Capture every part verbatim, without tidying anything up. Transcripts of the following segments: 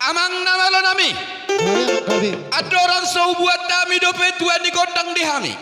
Amang na malo nami. Andorang so hubuat hami dope tua ni gondang di hami,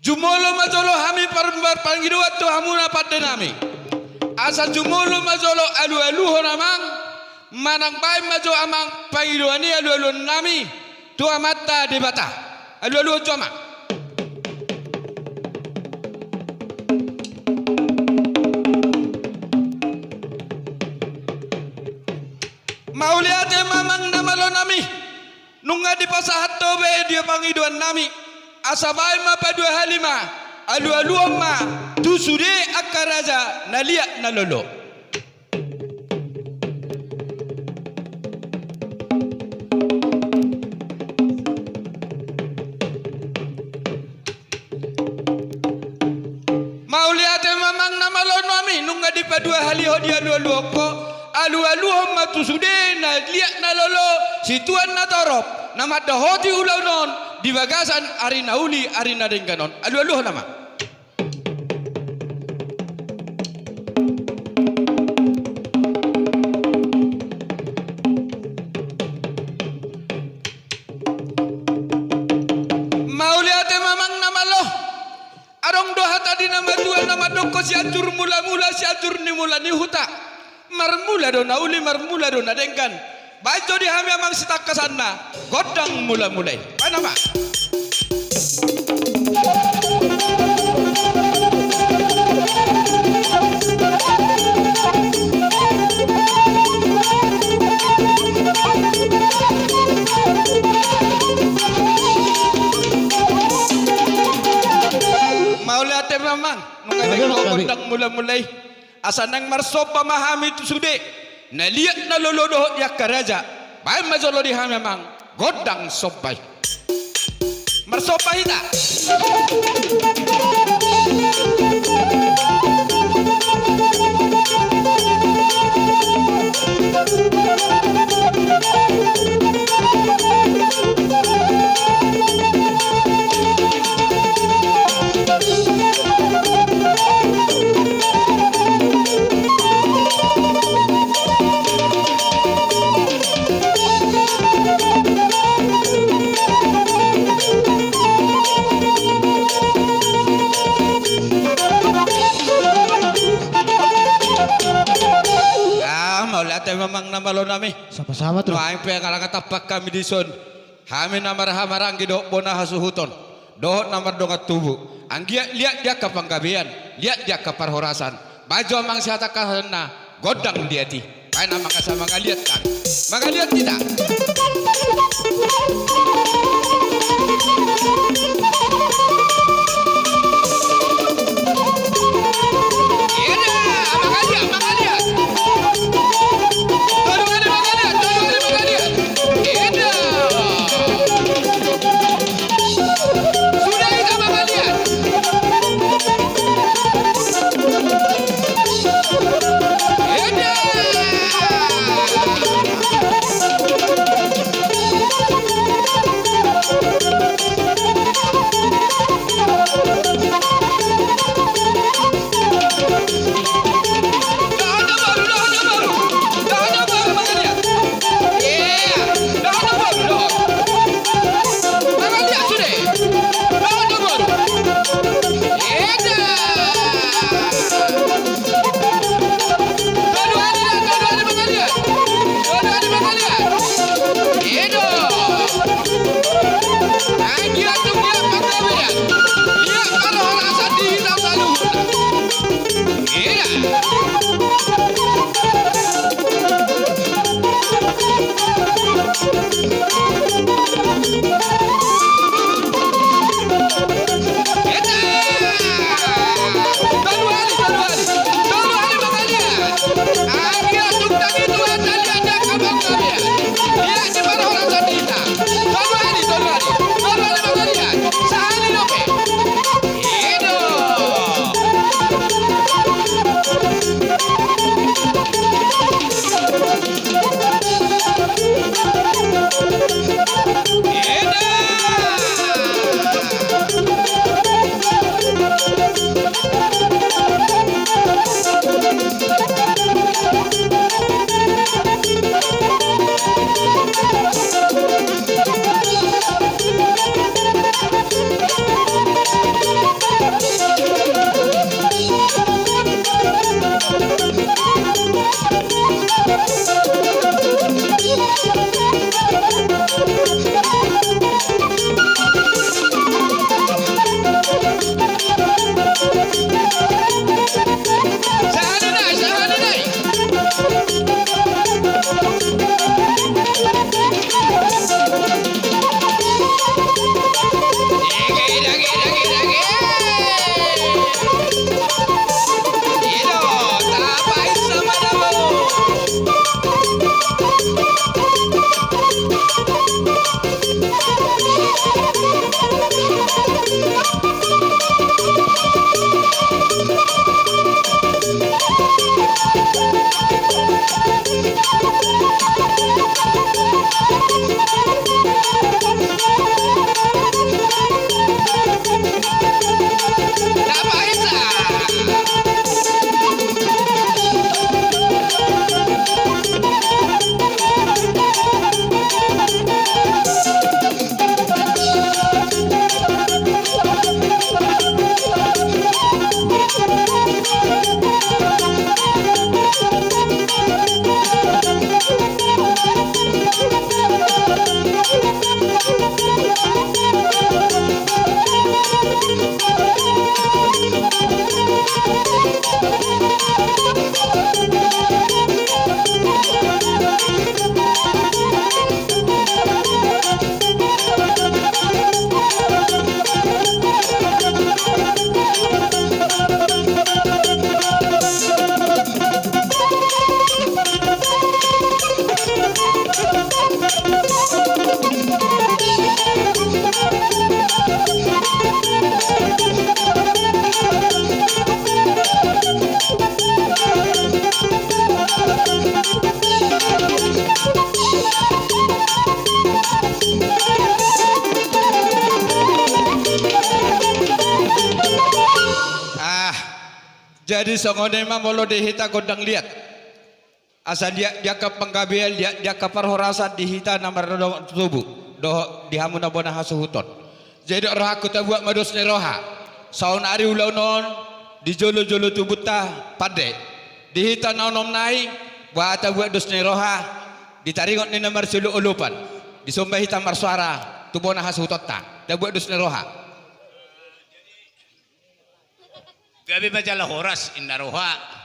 jumolo ma jolo hami par-, par-, pangidoan tu hamuna pande nami. Asa jumolo ma jolo alualuhon amang, manang baen ma jo amang pangidoan i alualuhon nami tu Amanta Debata. Alualuhon jo amang. Mauliate ma amang na malo nami. Nunga dipasahat ho be dia pangidoan nami. Asa baen ma paduahali ma. Alualuhon ma tu sude angka raja na liat na lolo. Mauliate ma amang na malo nami, nunga dipaduahali ho dialualuhon ho. Alualuhon ma tu sude na liat na lolo, situan na torop, na mandapothon ulaon on di bagasan ari na uli ari na denggan on. Alualuhon amang. Mauliate ma amang na malo. Adong do hata ni na matua na mandok, Sianjur Mulamula, Sianjur ni mula ni huta. Marmula do na uli, marmula do na denggan. Baen jo di hami amang sitangkasanna gondang mulamula i. Baen amang. Mauliate ma amang. Nunga dibaen gondang mulamula i. Asa naeng marsomba ma hami tu sude na liat na lolo dohot di angka raja. Baen ma jolo di hami amang gondang somba i. Marsomba hita. Ah, mauliate ma amang na malo nami. Sama-sama tu. Nuaeng pe ala nga tampak hami dison. Hami na marhahamaranggi dohot bona hasuhuton, dohot na mardongan tubu. Anggiat liat di angka panggabean, liat di angka parhorasan. Baen jo amang sitangkasanna gondang liat i. Baen amang asa mangaliat hami. Mangaliat hita. Eda, mangaliat, mangaliat. Tolu kali mangaliat, tolu kali mangaliat. Eda. Sudah hita mangaliat. Eda. Ah, jadi songon i ma molo di hita gondang liat. Asa liat di angka panggabean, liat di angka parhorasan di hita na mardongan tubu dohot di hamu na bona hasuhuton. Jadi rohangku tabuat ma dos ni roha. Saonari ulaon on di jolo-jolo tubunta pande. Di hita na onom nai, boha tabuat dos ni roha, di taringot ni na marsiolop-olopan. Dison ma hita marsoara tu bona hasuhutonta. Tabuat dos ni roha. Gabe ma jala horas inna roha.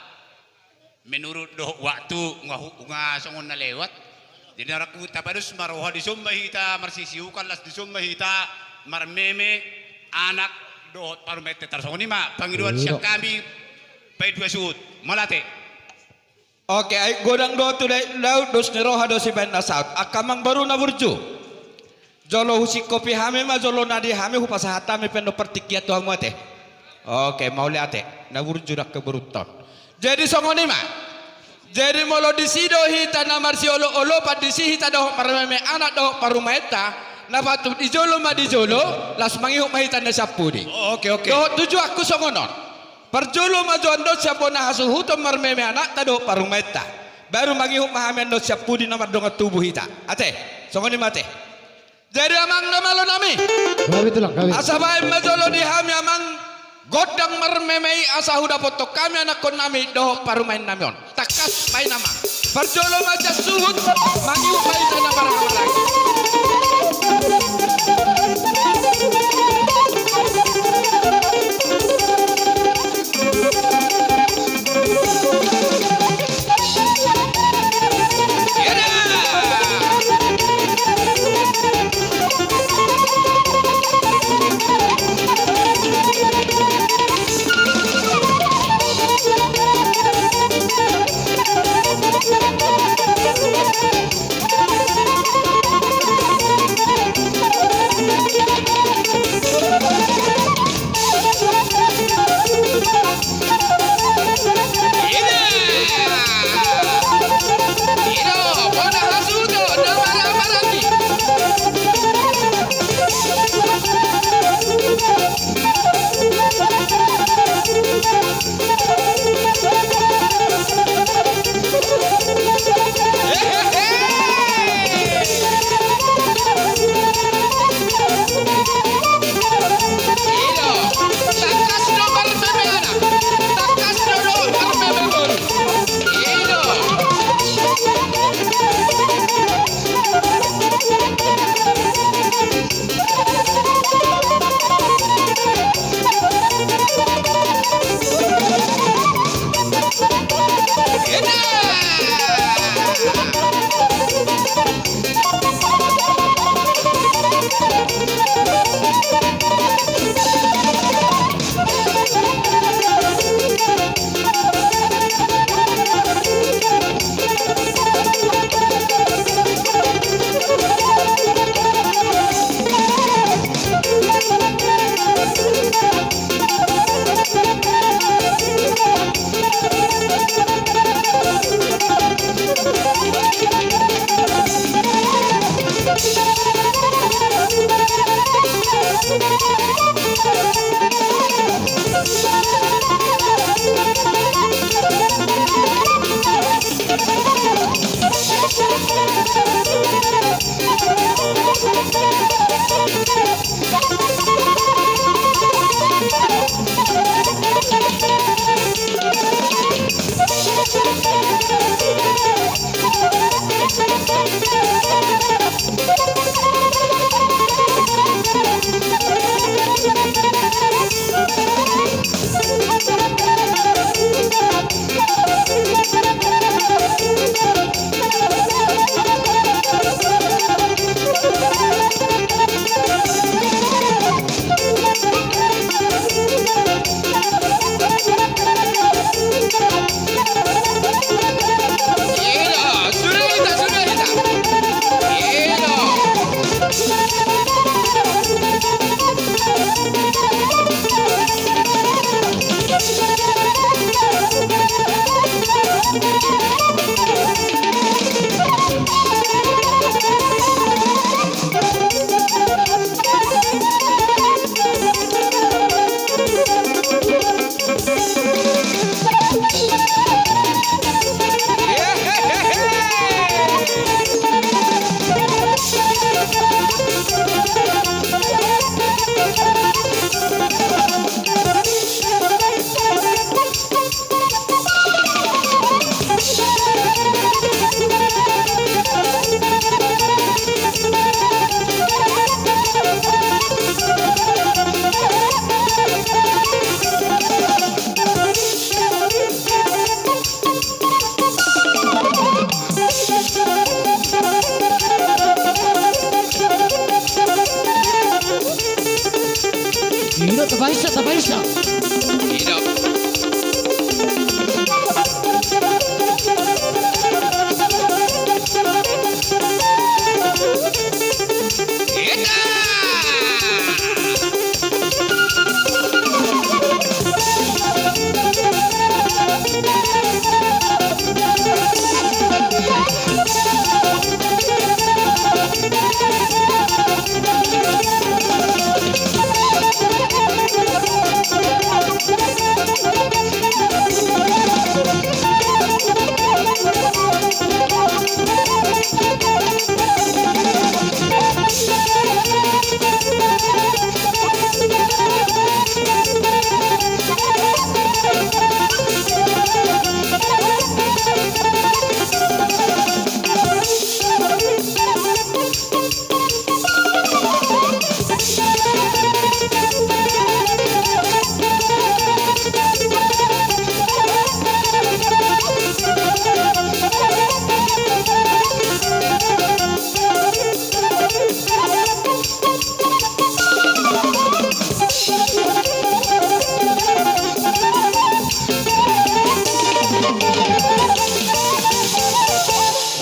Menurut dohot waktu nga hu-, nga songon na lewat. Jadi na rangku tapados ma roha, dison ma hita marsisiukan, las dison ma hita marmeme anak dohot parumaenta. Tarsongon i ma pangidoan sian hami paidua suhut. Mauliate. Oke, ai godang do tu da-, daud dos ni roha do sibaen na saut. Angka amang boru na burju. Jolo husingkopi hami ma jolona di hami, hupasahat hami pe do partingkian tu hamu ate. Oke, mauliate. Na burju do angka borunta on. Jadi songon i ma. Jadi molo disi do hita na marsiolop-olopan, disi hita dohot marmeme anak dohot parumaenta, na patut di jolo ma di jolo, las mangihut ma hita na sian pudi. Oke, oke. Dohot tujuanku songon on. Parjolo ma jo annon sian bona hasuhuton marmeme anakta dohot parumaenta. Baru mangihut ma hami annon sian pudi na mardongan tubu hita. Ate, songon i ma ate. Jadi amang na malo nami. Gabe tulang, gabe. Asa baen ma jolo di hami amang gondang marmeme i asa hudapothon hami anakkon nami dohot parumaen nami on. Tangkas baen amang. Parjolo ma sian suhut, mangihut ma hita na marhahamaranggi. Isa, tapa isa.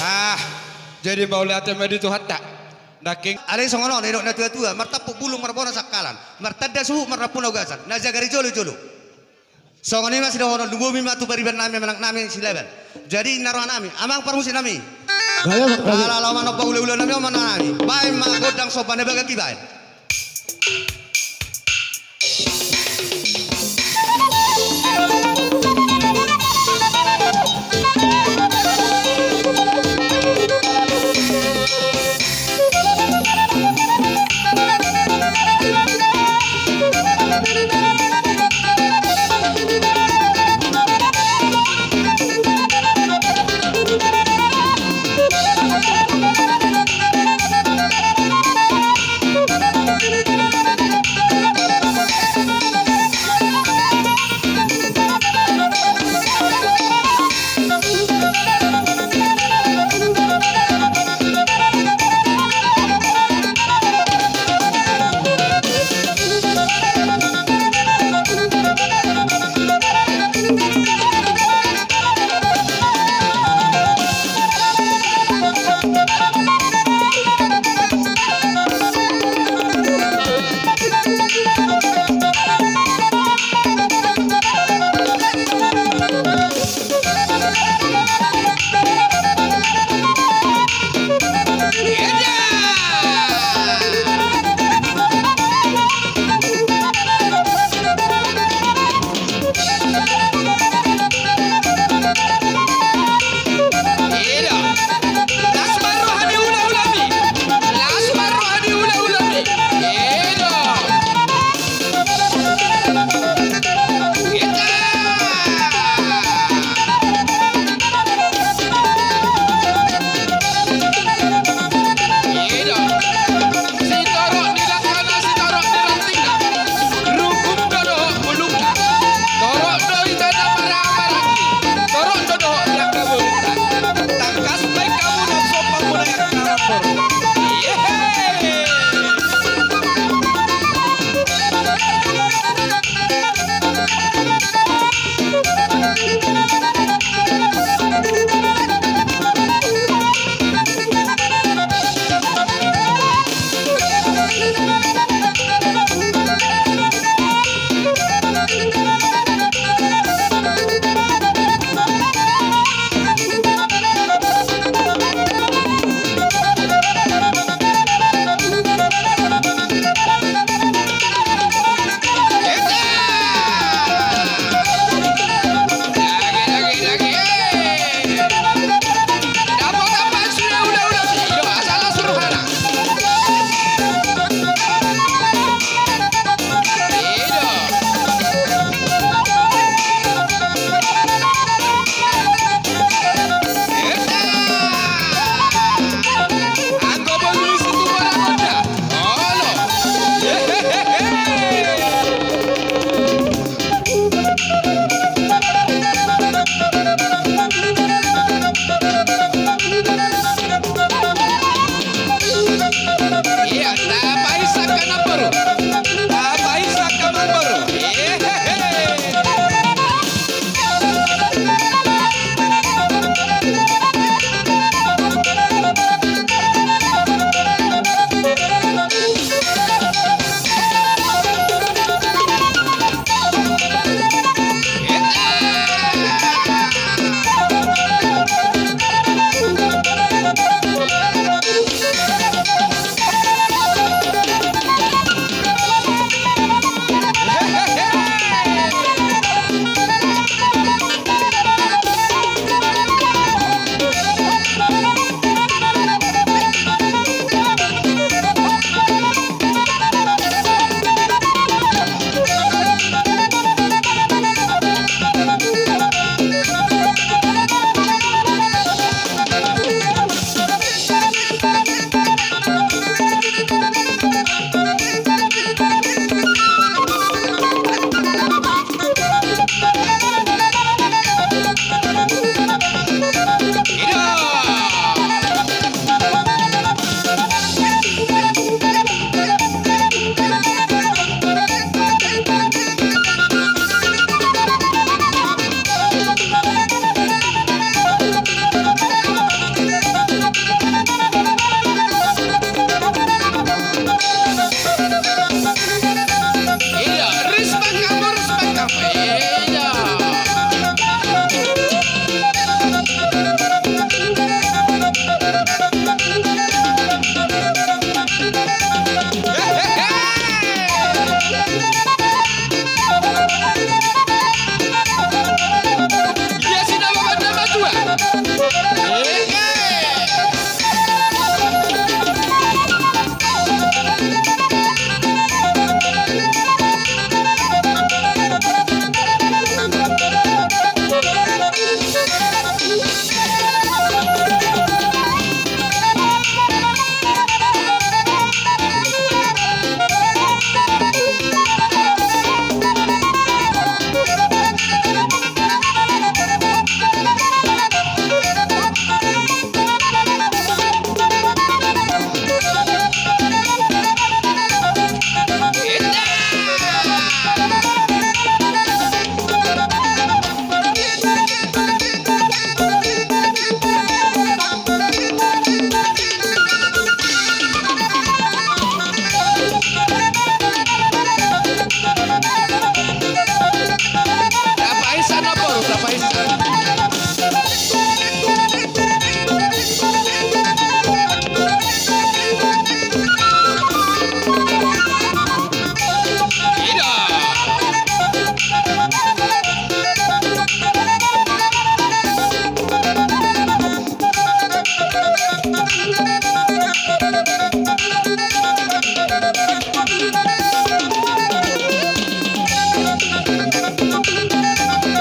Ah, jadi mauliate ma di Tuhanta. Nangkin alai songon on didok na tua-tua, martampuk bulung marbona sangkalan, martanda suhut marnampuna ugasan, na jaga di jolo-jolo. Songon i ma sidohonon, lumobi ma tu pariban nami, manang nami Silaban. Jadi ninna roha nami, amang parmusik nami. Gayo, gayo. Ala laho manompa ula-ula nami, amang nami. Baen ma gondang somba na bagak i baen.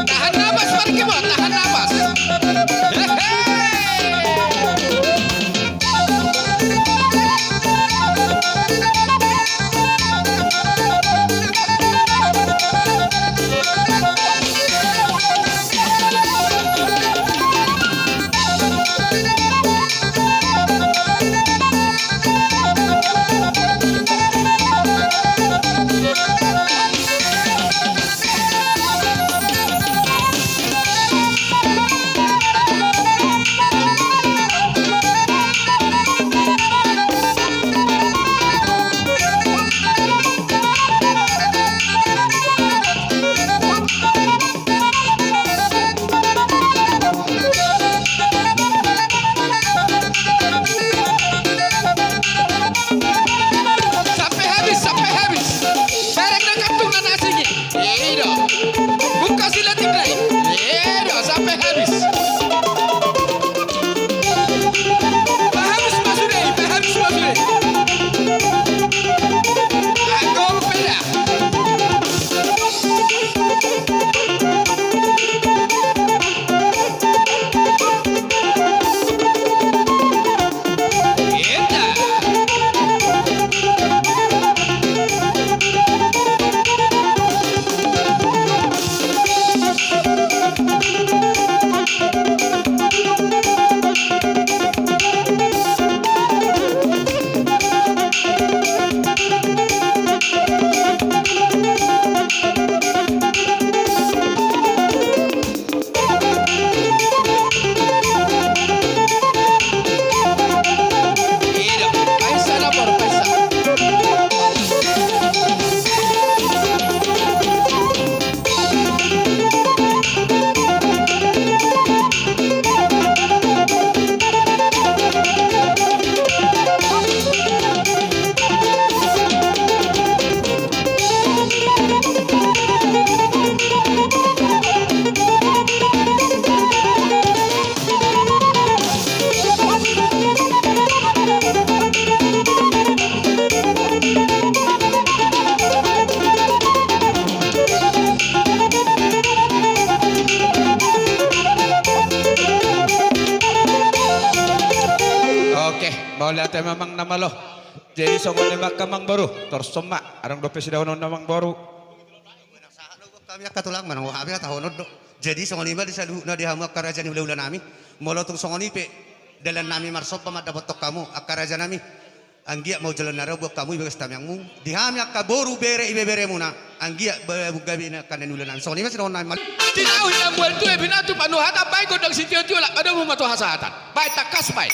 Tahan napas, parkimo, tahan napas. Hehe. Sampai habis, sampai habis. Barang na gantung na asing i. I do. Buka siletik nai. I do, sampai habis. Pahabis ma sude, pahabis ma sude. Anggo peda. Oke, mauliate ma amang na malo. Jadi songon i ma angka amangboru, torus on ma, adong dope sidaonon na amangboru. Hami angka tulang, manang hami hatahonon do. Jadi songon i ma di saluhutna di hamu angka raja ni hulahula nami. Molo tung songon i pe dalan nami marsomba mandapothon hamu angka raja nami. Anggiat ma jolo na ro buat hamu di bagas tangiangmu. Di hami angka boru, bere, ibebere muna. Anggiat ba-, gabe na angka na niula nami. Songon i ma sidaonon nami. Tinahu na mual tu e binatu panuhatan, baen gondang sitio-tio, laho ma domu ma tu hasahatan. Baen tangkas baen.